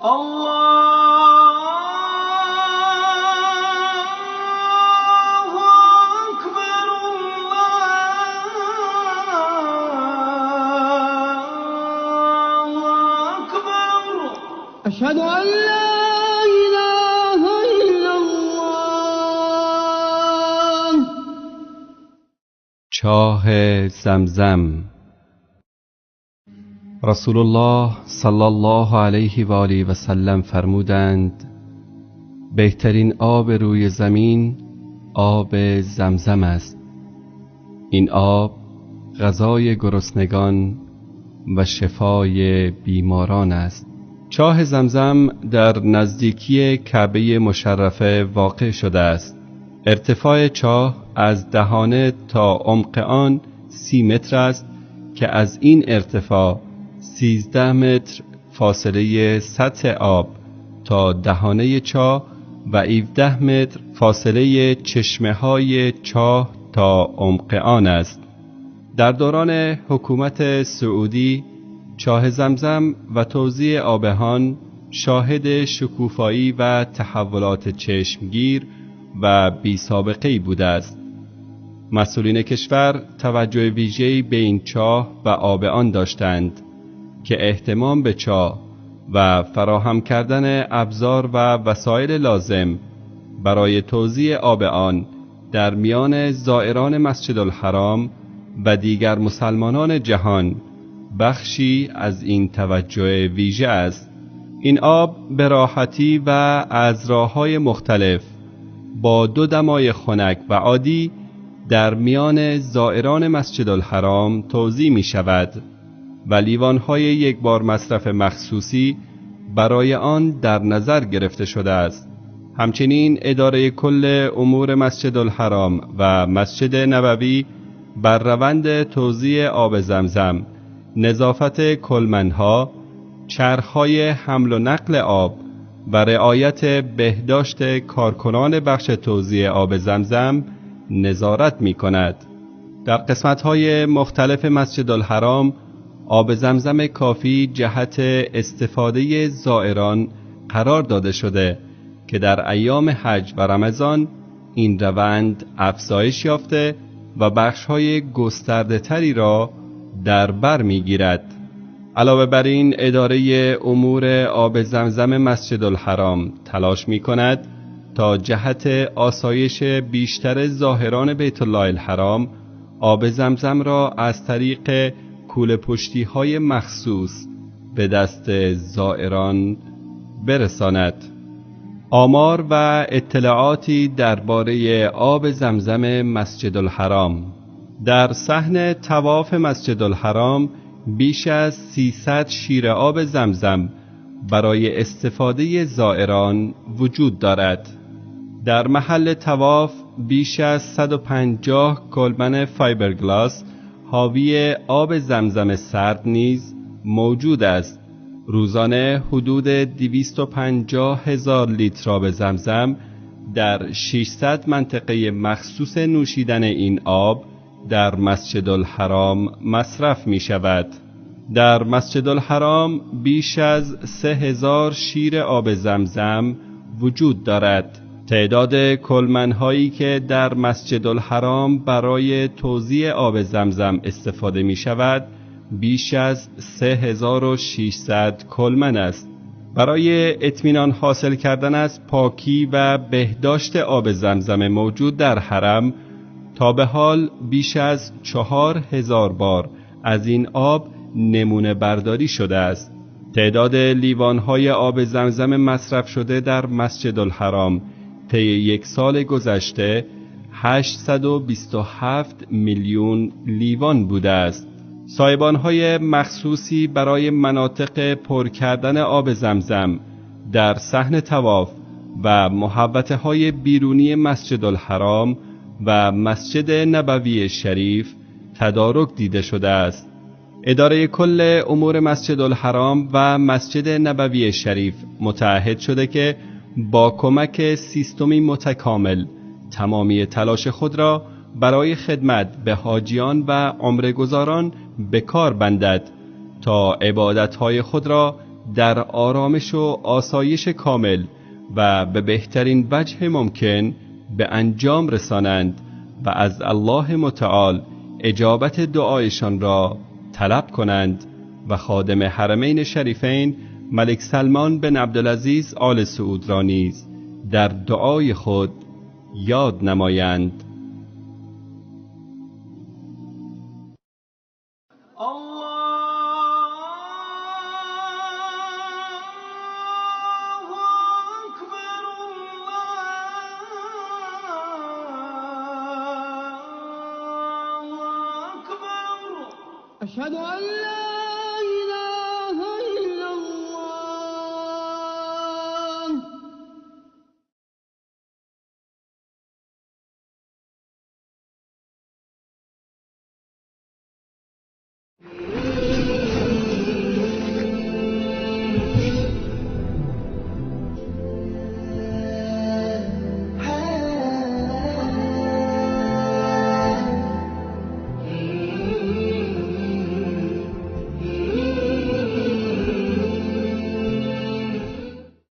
الله أكبر الله أكبر. أشهد أن لا إله إلا الله. چاه زمزم. رسول الله صلی الله علیه و آله و سلم فرمودند: بهترین آب روی زمین آب زمزم است. این آب غذای گرسنگان و شفای بیماران است. چاه زمزم در نزدیکی کعبه مشرفه واقع شده است. ارتفاع چاه از دهانه تا عمق آن 30 متر است که از این ارتفاع 13 متر فاصله سطح آب تا دهانه چاه و 17 متر فاصله چشمه های چاه تا عمق آن است. در دوران حکومت سعودی چاه زمزم و توزیع آب آن شاهد شکوفایی و تحولات چشمگیر و بی سابقه‌ای بوده است. مسئولین کشور توجه ویژه‌ای به این چاه و آب آن داشتند که اهتمام به چاه و فراهم کردن ابزار و وسایل لازم برای توزیع آب آن در میان زائران مسجد الحرام و دیگر مسلمانان جهان بخشی از این توجه ویژه است. این آب به راحتی و از راه‌های مختلف با دو دمای خنک و عادی در میان زائران مسجد الحرام توزیع می شود و لیوان‌های یک بار مصرف مخصوصی برای آن در نظر گرفته شده است. همچنین اداره کل امور مسجد الحرام و مسجد نبوی بر روند توزیع آب زمزم، نظافت کلمنها، چرخ‌های حمل و نقل آب و رعایت بهداشت کارکنان بخش توزیع آب زمزم نظارت می کند. در قسمت‌های مختلف مسجد الحرام آب زمزم کافی جهت استفاده زائران قرار داده شده که در ایام حج و رمضان این روند افزایش یافته و بخش‌های گسترده‌تری را در بر می‌گیرد. علاوه بر این اداره امور آب زمزم مسجد الحرام تلاش می‌کند تا جهت آسایش بیشتر زاهران بیت الله الحرام آب زمزم را از طریق کوله پشتی‌های مخصوص به دست زائران برساند. آمار و اطلاعاتی درباره آب زمزم مسجد الحرام. در صحن طواف مسجد الحرام بیش از 300 شیر آب زمزم برای استفاده زائران وجود دارد. در محل طواف بیش از 150 کلمن فایبرگلاس حاوی آب زمزم سرد نیز موجود است. روزانه حدود 250,000 لیتر آب زمزم در 600 منطقه مخصوص نوشیدن این آب در مسجد الحرام مصرف می شود. در مسجد الحرام بیش از 3000 شیر آب زمزم وجود دارد. تعداد کلمنهایی که در مسجد الحرام برای توزیع آب زمزم استفاده می شود بیش از 3600 کلمن است. برای اطمینان حاصل کردن از پاکی و بهداشت آب زمزم موجود در حرم تا به حال بیش از 4000 بار از این آب نمونه برداری شده است. تعداد لیوان‌های آب زمزم مصرف شده در مسجد الحرام طی یک سال گذشته 827 میلیون لیوان بوده است. سایبان‌های مخصوصی برای مناطق پر کردن آب زمزم در صحن طواف و محوطه‌های بیرونی مسجد الحرام و مسجد نبوی شریف تدارک دیده شده است. اداره کل امور مسجد الحرام و مسجد نبوی شریف متعهد شده که با کمک سیستمی متکامل تمامی تلاش خود را برای خدمت به حاجیان و عمره‌گزاران به کار بندد تا عبادت‌های خود را در آرامش و آسایش کامل و به بهترین وجه ممکن به انجام رسانند و از الله متعال اجابت دعایشان را طلب کنند و خادم حرمین شریفین ملک سلمان بن عبدالعزیز آل سعود را نیز در دعای خود یاد نمایند. الله أكبر الله أكبر أشهد أن لا